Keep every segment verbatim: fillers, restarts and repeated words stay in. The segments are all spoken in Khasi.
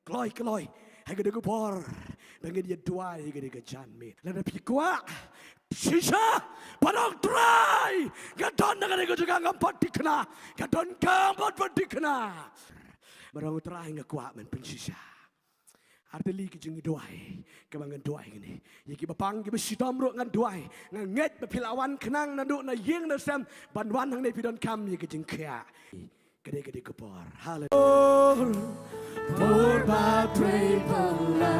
Kloi kloi ha kane ka por ba ngin ïa duwai ha kane ka janmiet. Lada phi kwah shisha ban ong Trai, nga don ha kane ka jaka, ngam pat thikna, nga donkam ban pat thikna. Ban ong Trai, nga kwah ban pynshisha. Ar tylli ki jingduwai kaba ngan duwai kane. Ïa kiba pang kiba shitom ruh ngan duwai. Nga ngeit ba phi la wan khnang naduh na ïing na sem ban wan hangne, phi donkam ïa ki jingkhiah. Ka dei, ka dei ka por. Haleluya. Por ba trei ba la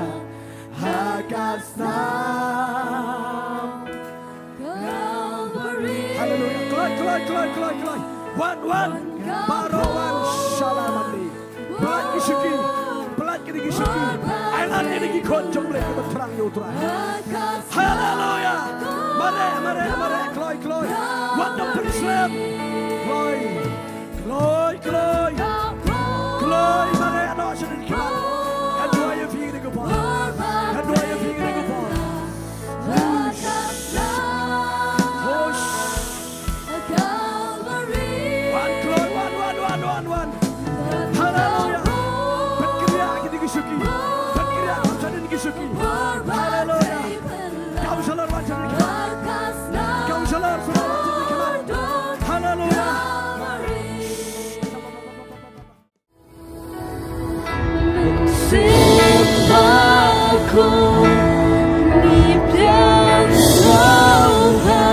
ha ka snam Calvary. Haleluya. Kloi, kloi, kloi, kloi, kloi. Wan, wan. Baroh wan. Shalom andi. Pynlait ki shuki. Pynlait ki shuki. Ai lad ki khun jong U Blei kiba thrang ïa U Trai. Haleluya. Mareh, mareh, mareh. Kloi, kloi. Wan dang pynslem. Kloi. Kloi, kloi. Kloi, mareh, noh sha ïing ki khun. Ngan duwai ïa phi kane ka por. Ngan duwai ïa phi kane ka por. Hush. Hush. Wan, kloi, wan, wan, wan, wan, wan. Haleluya. Pynkhreh ïa kine ki shuki. Pynkhreh ïa kine ki shuki. Haleluya. Counselor wan sha ïing ki khun. Counselor, counselor wan sha ïing ki khun. Haleluya. Sing ba kum ni pian sawha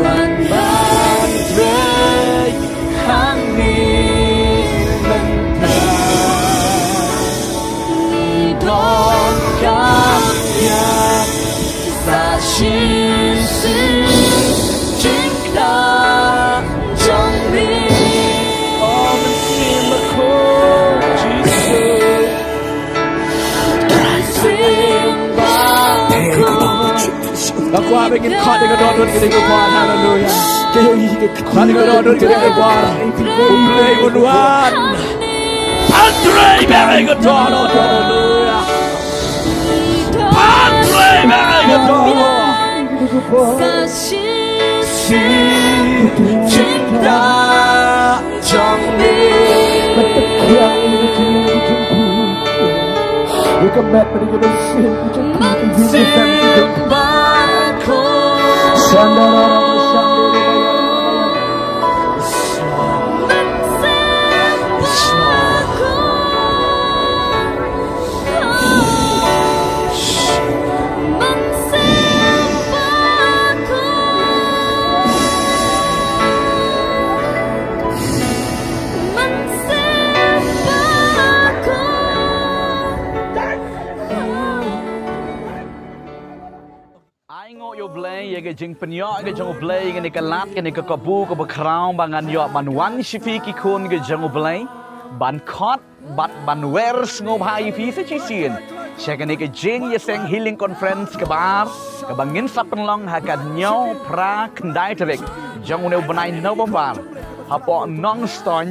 wan ban trei hangne mynta. Ni don ka pian sa shi si jingkyrkhu jong me. O Mynsiem Bakhuid Jisu. Mynsiem Bakhuid. Nga kwah ba ngin khot ïa ka dohnud kane ka por. Haleluya. Khot ïa ka dohnud kane ka por. U Blei un wan. Ban trei bad ïa ka dohnud. Haleluya. Ban trei bad ïa ka dohnud. Sa shi si jingkyrkhu jong me. Mynsiem Bakhuid. Ai nguh ïa U Blei ïa ka jingpynïoh ka jong U Blei, kane ka lad, kane ka kabu kaba khraw ba ngan ïoh ban wan sha phi ki khun ka jong U Blei, ban khot bad ban wer sngewbha ïa phi sa shisien sha kane ka jingïaseng Healing Conference kaba ar, kaba ngin sa pynlong ha ka hynñiew, phra, khyndai tarik jong une u bnai November hapoh Nongstoiñ.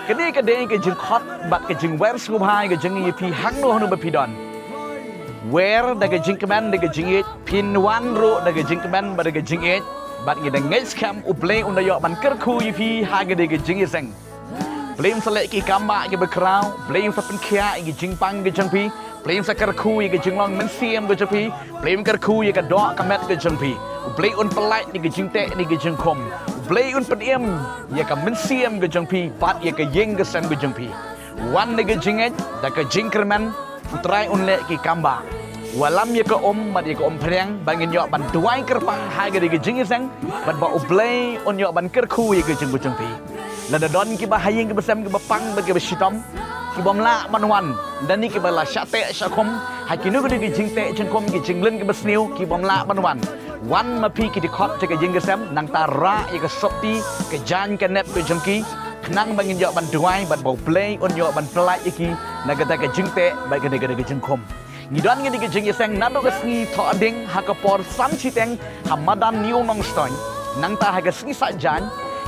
Kane ka dei ka jingkhot bad ka jingwer sngewbha ka jong ngi ïa phi hangno hangno ba phi don. Wer da ka jingkmen, da ka jingïeit, phin wan ruh da ka jingkmen bad da ka jingïeit. Bad ngi da ngeit skhem U Blei un da ïoh ban kyrkhu ïa phi ha kane ka jingïaseng. Blei un sa leh ki kambah kiba khraw, Blei un sa pynkhiah ïa ki jingpang ka jong phi, Blei un sa kyrkhu ïa ka jinglong mynsiem ka jong phi, Blei un kyrkhu ïa ka doh ka met ka jong phi. U Blei un pyllait ïa ka jingteh ne ka jingkhum. U Blei un pynim ïa ka mynsiem ka jong phi bad ïa ka ïing ka sem ka jong phi. Wan da ka jingngeit, da ka jingkyrmen, U Trai un leh ki kambah. Wallam ïa ka um bad ïa ka umphniang ba ngin ïoh ban duwai kyrpang ha kane ka jingïaseng bad ba U Blei un ïoh ban kyrkhu ïa ka jingbuh jong phi. Lada don kiba ha ïing kiba sem, kiba pang bad kiba shitom, ki bym lah ban wan, lane kiba la shah teh shah khum ha kino kino ki jingteh jingkhum, ki jingleh kiba sniew, ki bym lah ban wan. Wan ma phi ki dkhot jong ka ïing ka sem, nangta rah ïa ka sotti ka jaiñ ka nep ka jong ki, khnang ba ngin ïoh ban duwai bad ba U Blei un ïoh ban pyllait ïa ki na kata ka jingteh bad kane kane ka jingkhum. Ngi don ngi da ka jingïaseng naduh ka sngi Thohdieng ha ka por san shiteng ha madan New Nongstoiñ. Nangta ha ka sngi Saitjaiñ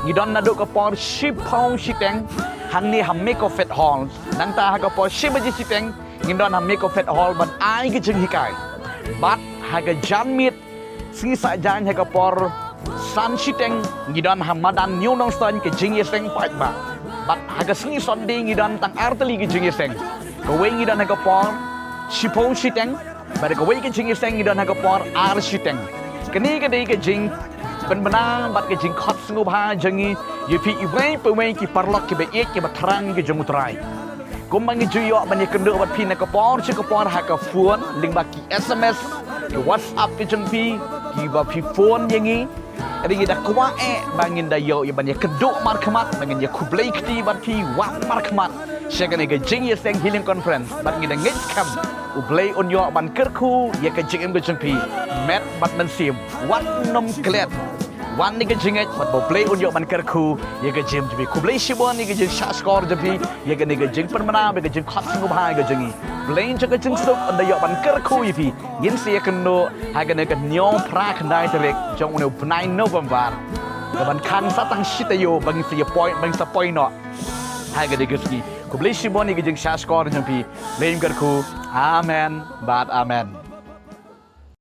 ngi don naduh ka por shiphew shiteng hangne ha Mekofet Hall. Nangta ha ka por shi baje shiteng ngi don ha Mekofet Hall ban ai ka jinghikai. Bad ha ka janmiet sngi Saitjaiñ ha ka por san shiteng ngi don ha madan New Nongstoiñ ka jingïaseng paidbah. Bad ha ka sngi Sunday ngi don tang ar tylli ki jingïaseng. Kawei ngi don ha ka por shiphew shiteng, bad kawei ka jingïaseng ngi don ha ka por ar shiteng. Kane ka dei ka jingpynbna bad ka jingkhot sngewbha jong ngi ïa phi iwei pa iwei ki paralok kiba ïeit kiba thrang ki jong U Trai. Kumba ngi ju ïoh ban ïakynduh bad phi na ka por sha ka por ha ka phone lyngba ki S M S, ki WhatsApp ki jong phi, kiba phi phone ïa ngi. Ka dei ngi da kwah eh ba ngin da ïoh ïa ban ïakynduh markhmat, ba ngin ïa khublei kti bad phi wat markhmat sha kane ka jingïaseng healing conference, bad ngi da ngeit skhem U Blei un ïoh ban kyrkhu ïa ka jingim ka jong phi met bad mynsiem. Wat nym klet, wan ïa ka jingngeit bad ba U Blei un ïoh ban kyrkhu ïa ka jingim jong phi. Khublei shibun ïa ka jingshah shkor jong phi ïa kane ka jingpynbna bad ka jingkhot sngewbha ïa ka jong ngi. Blei jong ka jingsuk un da ïoh ban kyrkhu ïa phi. Ngin sa ïakynduh ha kane ka hynñiew phra khyndai tarik jong une u bnai November, ka ban khang sa tang shi taïew ba ngin sa ïa poi, ba ngin sa poi noh ha kane ka sngi. Khublei shibun ïa ka jingshah shkor jong phi. Blei un kyrkhu. Amen bad amen.